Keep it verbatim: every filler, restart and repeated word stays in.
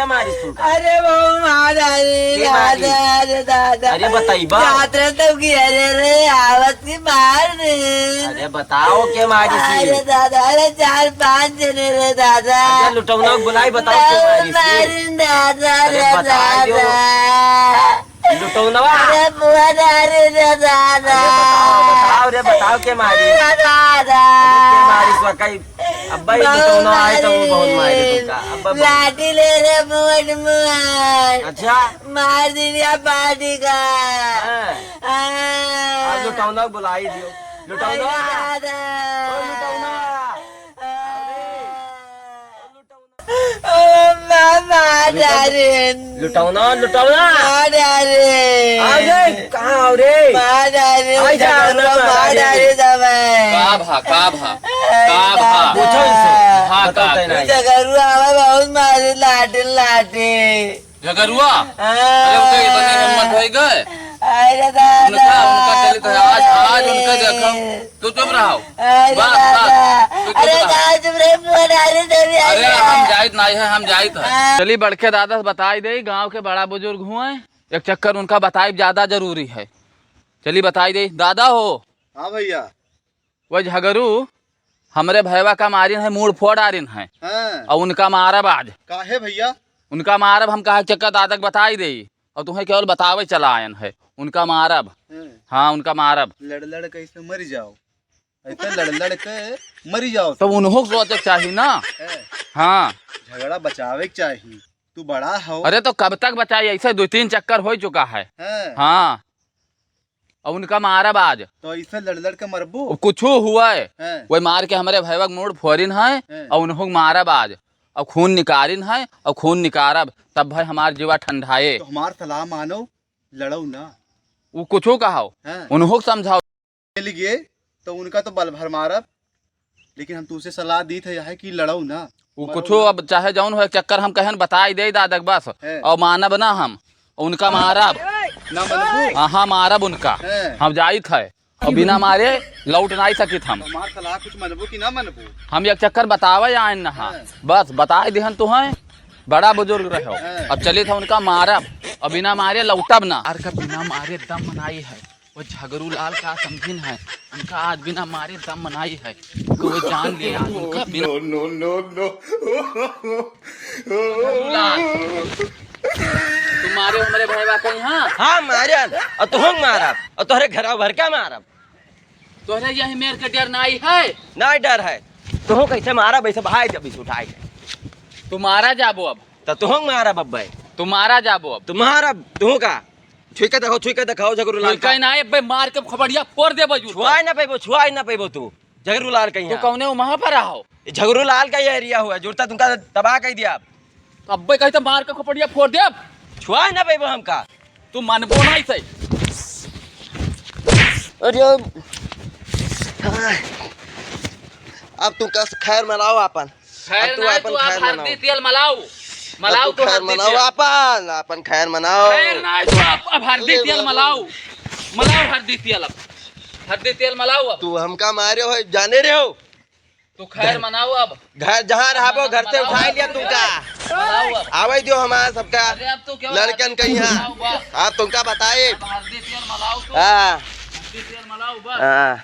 मारिस तुमका? अरे बहू मार डारे के मारिस? दादा, अरे दादा। अरे बताइबा। जात रहे तब की अरे रे आवत की मार दे। अरे बताओ के मारिस? अरे दादा, अरे चार पाँच जने रे दादा। अरे लुटौना बुलाई, बताओ के मारिस? मारिन दादा, अरे रे बताओ। दादा। लुटौनवा। अरे बुआ डारे रे दादा। अरे बताओ, बताओ रे, बताओ के मारी? रे दादा। अरे के मारी सुआ कई? अब्बा ये बहुत लुटौनवा आए तो वो मारी। बहुत मारे तुमका। अब्बा बहुत लाठी ले रे मोट मोट। अच्छा। मार दिया पार्टी का। हाँ। हाँ। अब लुटौनवा बुलाई दियो। लुटौनवा। अरे दादा। ओ लुटौनवा। हाँ। अरे। ओ मामा डारेन। लुटौना, लुटौना। माँ डारेन। आ गए, कहाँ हो रे? माँ डारेन, आई जा, झगड़ुआ ना, माँ डारेन। डारेन हमें। का भा, का भा, का भा? पूछो इनसे। हाँ, बताओ का तय भा? नहीं। झगड़ुआ हमें बहुत मारे, लाटे, लाटे। झगड़ुआ? हाँ। अरे, उनका इतना हिम्मत होई गए? अरे दादा। उनका, उनका चलित है, आज, आज उनका देखो। तू चुप रहो। अरे बस, दादा। बस, तू चुप अरे रहो। दादा, चुप रहे, फोन आ रही, जल्दी आ अरे, जा। हम जाइत नहीं है, हम जाइत है। हाँ। चली, बड़के दादा से बताई दे, गांव के बड़ा बुजुर्ग हुए, एक चक्कर उनका बताई ज्यादा जरूरी है। चली, बताई दे, दादा हो। हाँ भैया। वह झगरू हमरे भैया का मारिन है, मूड़ फोड़ डारिन है। हाँ। और उनका मारब आज। काहे भैया? उनका मारब, हम कहा चक्कर दादा के बताई दे, और तुम्हें केवल बतावे चला आयन है, उनका मारब। हाँ। हाँ, उनका मारब। लड़ लड़ के ऐसे मर जाओ, ऐसे लड़ लड़ के मर जाओ तो तुम। उन्हों को सोचे के चाही ना। हाँ। हाँ। झगड़ा बचावे के चाही, तू बड़ा हो। अरे तो कब तक बचाई, ऐसे दो तीन चक्कर हो चुका है। हाँ। हाँ। और उनका मारब आज। तो ऐसे लड़ लड़ के मरबू? वो कुछू हुआ है, हैं। वही मार के हमरे भैया के मूड़ फोरिन है, हैं। और उन्हों मारब आज, और खून निकारिन है, और खून निकारब, तब भाई हमार जीवा ठंडाए। तो हमार सलाह मानो, लड़ो ना। वो कुछू कहाओ, हैं। उन्हों समझाओ। मिल गए, तो उनका तो बल भर मारब, लेकिन हम तुझसे सलाह दीत है यह कि लड़ो ना, वो मरो कुछो ना। अब चाहे जौन हो, एक चक्कर हम कहन बताई दे दादा के बस, हैं। और मानब ना हम, उनका मारब। ना मनबू? हाँ, हाँ, मारब उनका। हैं। हम जाइत है, और बिना मारे लौट नहीं सकित हम। हमार सलाह कुछ मनबू कि ना मनबू? हम एक चक्कर बतावे आयन ना, हाँ। हैं। बस बताई दिहन तुहें, बड़ा बुजुर्ग रहो। हैं। अब चलित है उनका मारब, और बिना मारे लौटब ना। आर का बिना मारे दम नाई है। वो झगरू लाल का समझिन है, उनका आज बिना मारे दम नाई है। तो वो जान ले आज उनका बिना No, no, no, no। झगरू लाल, तू मारे हमरे भैया का यहाँ? हाँ, मारे। और तुहूँ मारब, और तोहरे घर भर का मारब। तोहरे यही मेर के डर नाई है? नाई डर है। तुहूँ कैसे मारब, ऐसे भाई जब इसे उठाए के। तू मारा जाबो अब। तो तुहूँ मारब अब भाई। तू मारा जाबो अब। तू मारब, तुहूँ का? छुई के देखाओ, छुई के देखाओ, झगरू लाल छुई के का। ना, अबे मार के खोपड़िया फोड़ देबो जूता। छुआई ना पैबो, छुआई ना पैबो तू, झगरू लाल के तू यहाँ। कौने वहाँ पर रहो? ये झगरू लाल का ये एरिया हुआ, जूता तुमका तबाह कर दिया। तो अबे कहीं तो मार के खोपड़िया फोड़ देब। छुआई ना पैबो हमका। तू मनबो नहीं सही। अरे अब, अब तुमका खैर मनाओ आपन। खैर अब तू नहीं, अपन तू आप खैर हरदी मनाओ। तेल मलाओ। अब मलाओ तू तू खैर हरदी मनाओ तेल। आपन, आपन खैर मनाओ। खैर नहीं, तू आप, अब हरदी ले तेल बाबू। मलाओ। मलाओ हरदी तेल अब। हरदी तेल मलाओ अब। तू हमका मारे हो, जाने रहे हो? तू खैर घर, मनाओ अब। घर जहाँ रहबो, मना-, घर से मनाओ उठाई अब। लिया तुमका। मनाओ अब। आवे दियो हमार सबका अरे अब तो क्या लड़कन के यहाँ। मनाओ बस। आप तुमका बताए। अब हरदी तेल मलाओ तू। हाँ। हरदी तेल मलाओ बस। हाँ।